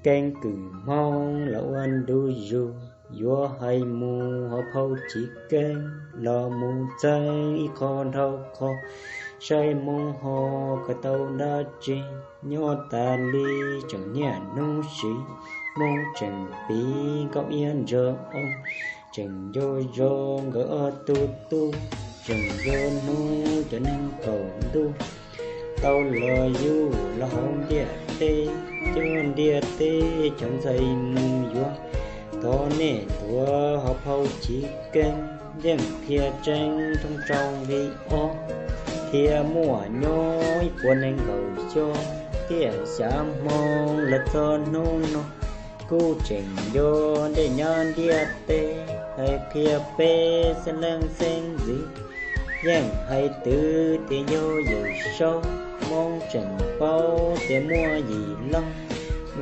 Keeb kwm Hmoob los ua ntu zus, yuav hais mus hauv phau chiv keeb los mus txeeb ib qho dhau qho, saib Hmoob ho khaws tau dab tsi. Nyob tas li tseem niaj hnub siv, Hmoob tseem piv nkauj iab ntsuag oo, tseem nco zoo nkawd ob tug tub, tseem nco hnub cov neeg kaum ntuj tau los yug los hauv ntiaj teb, coj ntiaj teb cov ntxhais mus yuav. Thov nej tuav hauv phau chiv keeb, yeej qhia tseeb thoob rau nqi ob, thiaj muaj nyob ib puas nees nkaum xyoo. Tiam xyav Hmoob los txog hnub no, kuj tseem nco ntej nyob ntiaj teb, hais qhia peb xeeb leej xeeb ntxwv, yeej hais twv tias yog Yawm Saub. Hmoob tseem paub tias muaj Yim Looj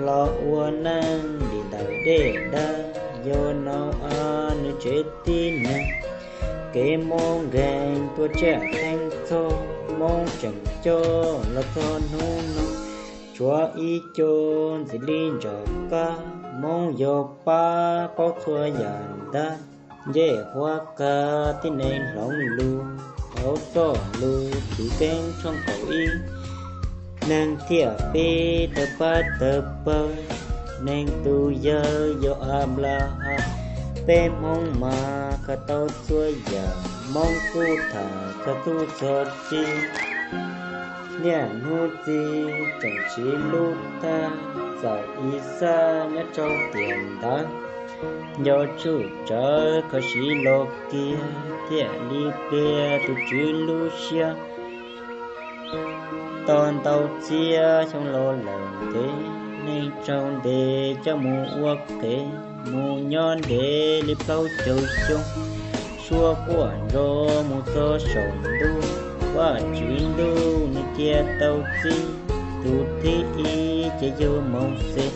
los ua neej dim ntawm dej dawb, yog Nau-ab nws tsev tib neeg, kev mob nkeeg tuaj tsiaj theej txhoj. Hmoob tseem coj los txog hnub no, tshuav ib co ntxim li ntsaum qab. Hmoob yog pab paub txhua yam ntab, ncej huab qab tib neeg hloov lus, hauv txoj lus chiv keeb tshooj kaum ib, neeg thiaj pib tawg pab tawg pawg. Neeg tus yawg yog Anplahas, peb Hmoob mas khaws tau txhua yam, Hmoob kuj tham txog tub txog kiv. Niaj hnub txiv tseem siv lub thaj, txawm Ixaj nyob rau tiam ntawd, nco tsuj tsawv kho siv los kiag, thiaj li pliag tus Tswv lub siab. Tau ntau txhiab xyoo los lawm ntev, neeg tsaug ntes coj mus ua qhev, mus nyob ntev li plaub caug xyoo. Suab quaj nrov mus txog saum ntuj, Vajtswv ntuj nws cia tau txib. Tus thib ib ces yog Mauxes,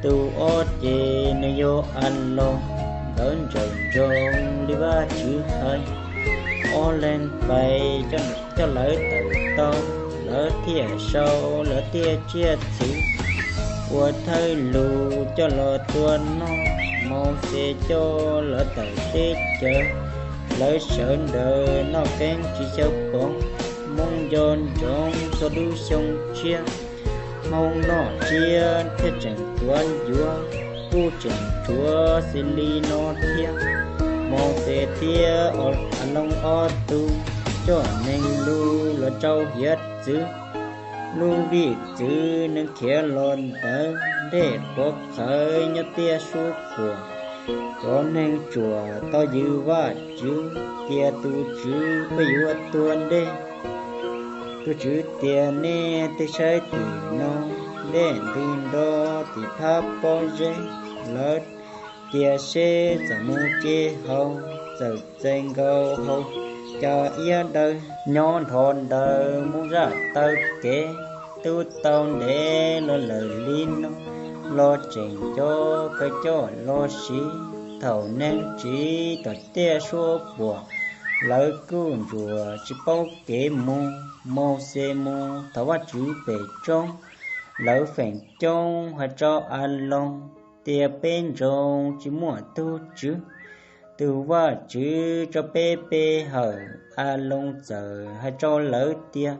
tus ob ces nws yog Aloos, nkawd ntsawm nroos li Vajtswv hais. Ob leeg pais coj lawv tawm tau, lawv thiaj sau lawv thiaj tsiaj txhu ua thawj lus coj los tua noj. Mauxes coj lawv tawm teb chaws, lawv sawv daws noj keeb tsis xyaw poov. Hmoob nco ntsoov txhua lub xyoo tshiab, Hmoob noj tsiab thiaj tseem tuav yuav, kuj tseem tshuav xws li no thiab. Mauxes thiab Aloos ob tug coj neeg lus los rau hiav txwv. Lub vij txwv neeg khiav los ntawd, dej qhuav qhawv nyob tiaj suab puam. Cov neeg tsuam tau yws Vajtswv tias tus Tswv peb yuav tuag dej. Tus Tswv tias nej tig saib tim no, dej ntws nro tim phab pob zeb. Lawv tias seb txawm mus kev hauv, txawm txais nkaus hauv cas iab daw. Nyob nrho ntawd Hmoob zaj taw kev, twb tau ntev los lawm li no, los tseem coj khaws coj los siv. Thaum neeg tsiv tom tiaj suab puam, lawv kuj ntsuam tsis paub kev mus. Mauxes mus thov Vajtswv pem roob, lawv feem coob hais rau Aloos tias peb ntsoov tsis muaj tus Tswv. Tus Vajtswv tso peb pe hawm. Aloos txawm hais rau lawv tias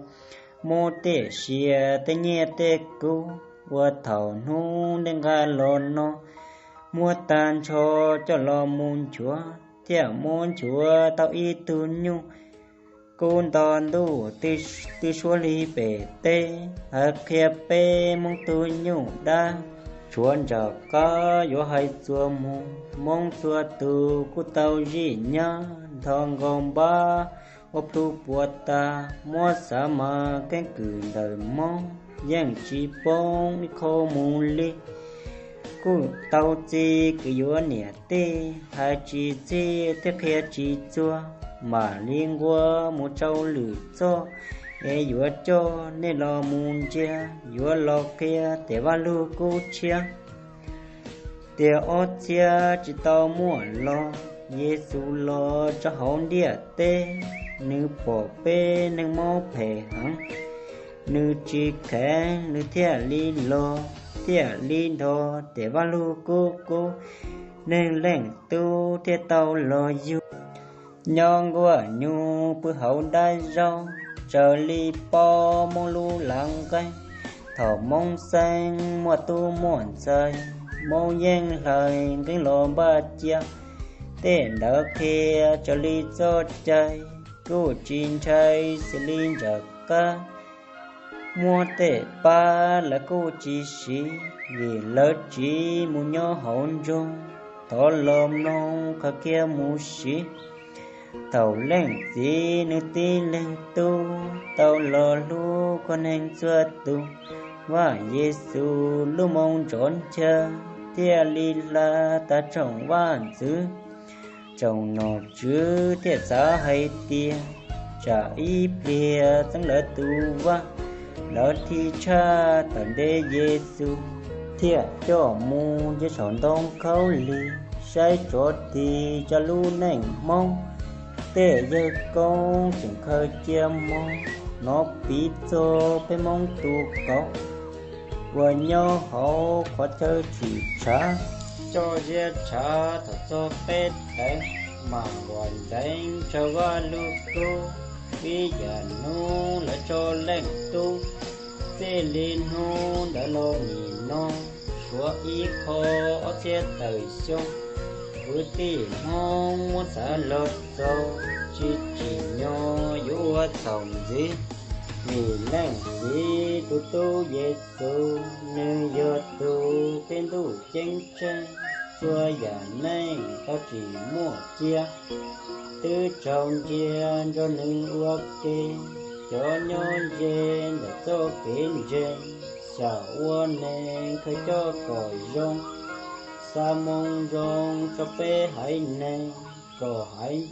muab tej sia tej nyiaj tej kub uas thaum hnub nej nqa los no, muab tag nrho coj los mus nchuav, thiaj muab nchuav tau ib tug nyuj kub nto ntuj twb suab li pem teb, hais qhia peb Hmoob tus nyuj dab. Tshuav ntsaum qab yuav hais txuas mus, Hmoob txhua tus kuj tau zij nyab, nthos nkaus npab ua plhu puas tas. Muab xav mas keeb kwm ntawm Hmoob yeej tsis poob ib qho mus li. Kuj tau txi kwv yuav niam tij, hais tsis txhij thiab qhia tsis txuag, mam li nquag mus rau lwm txoj, es yuav coj nej los mus ntsia, yuav los qhia tes Vaj Lug Kub Tshiab tias ob txhiab tsis tau muaj los, Yexus los rau hauv ntiaj teb, nws pom peb neeg mob phem heev, nws tsis kheev nws thiaj li los, Thiaj li nrog tej vaj lug kub kub, neeg Leej Tub thiaj tau los yug. Nyob nkuaj nyuj pw hauv dab zaub, raws li paub Hmoob lub lav nqeeb. Thaum Hmoob xeeb muaj tub muaj ntxhais, Hmoob yeej hlais nqeeb los npaj cia. Tej ntawd qhia raws li txoj cai, kuj tsis ntshai xws li nram qab. Muab tej pab lawv kuj tsis siv, vim lawv tsiv mus nyob hauv nroog. Thov los mloog qhov kiag mus siv. Thaum Leej Txiv nws tib leeg tub, tau los hlub koj neeg txhua tus. Vaj Yexus lub moo nrov ncha, thiaj li hla tag tsoom vaj ntxwv. Tsoom nom tswv thiaj xav hais tias, tsam ib pliag txeeb lawv tus vaj. Lawv thiaj tshaj tawm ntej Yexus, thiaj coj mus nce saum ntoo khaub lig. Saib tso tig tsa lub neej Hmoob, tej yawg koob tseem khaws cia mov. Hnov piv txog peb Hmoob tus kauv, uas nyob hauv qhov chaw tsim tshav, coj ziab tshav thaum txog peb teev, mam uas nteev tsawg Vaj lub kub. Ib yam hnub lawv tso Leej Tub, txij li hnub ntawd los nim no, suav ib qho ob txhiab tawm xyoo. Kwv tij Hmoob muab xav los txog, tsis tsim nyog yuav ua txhaum ntxiv. Vim Leej Txiv tus tub Yexus, nws yog tus peb ntuj ceeb tsheej. Txhua yam neej tau tsim muaj cia, twb tsaug ntsia nrog nws ua ke. Cov nyob ze ntawm txoj kev ntseeg, xyaum ua neeg khaws coj kom zoo. Xa moo zoo rau peb haiv neeg, kom haiv,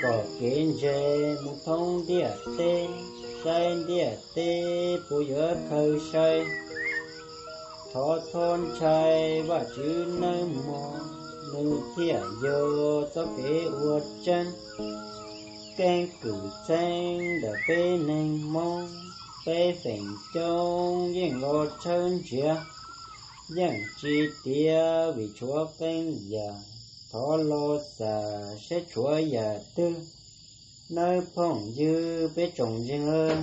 kom kev ntseeg mus thoob ntiaj teb. Saib ntiaj teb puas yuav khaws sai, thov txhob ntshai Vajtswv nawb mog. Nws thiaj yog txoj kev ua tseeb, keeb kwm txheeb ntawm peb neeg Hmoob. Peb feem coob yeej los tshawb nrhiav, yeej tsis tiav vim tshuav qee yam. Thov los xam saib tshuav yam twg nawb phooj ywg peb tsoom ntseeg.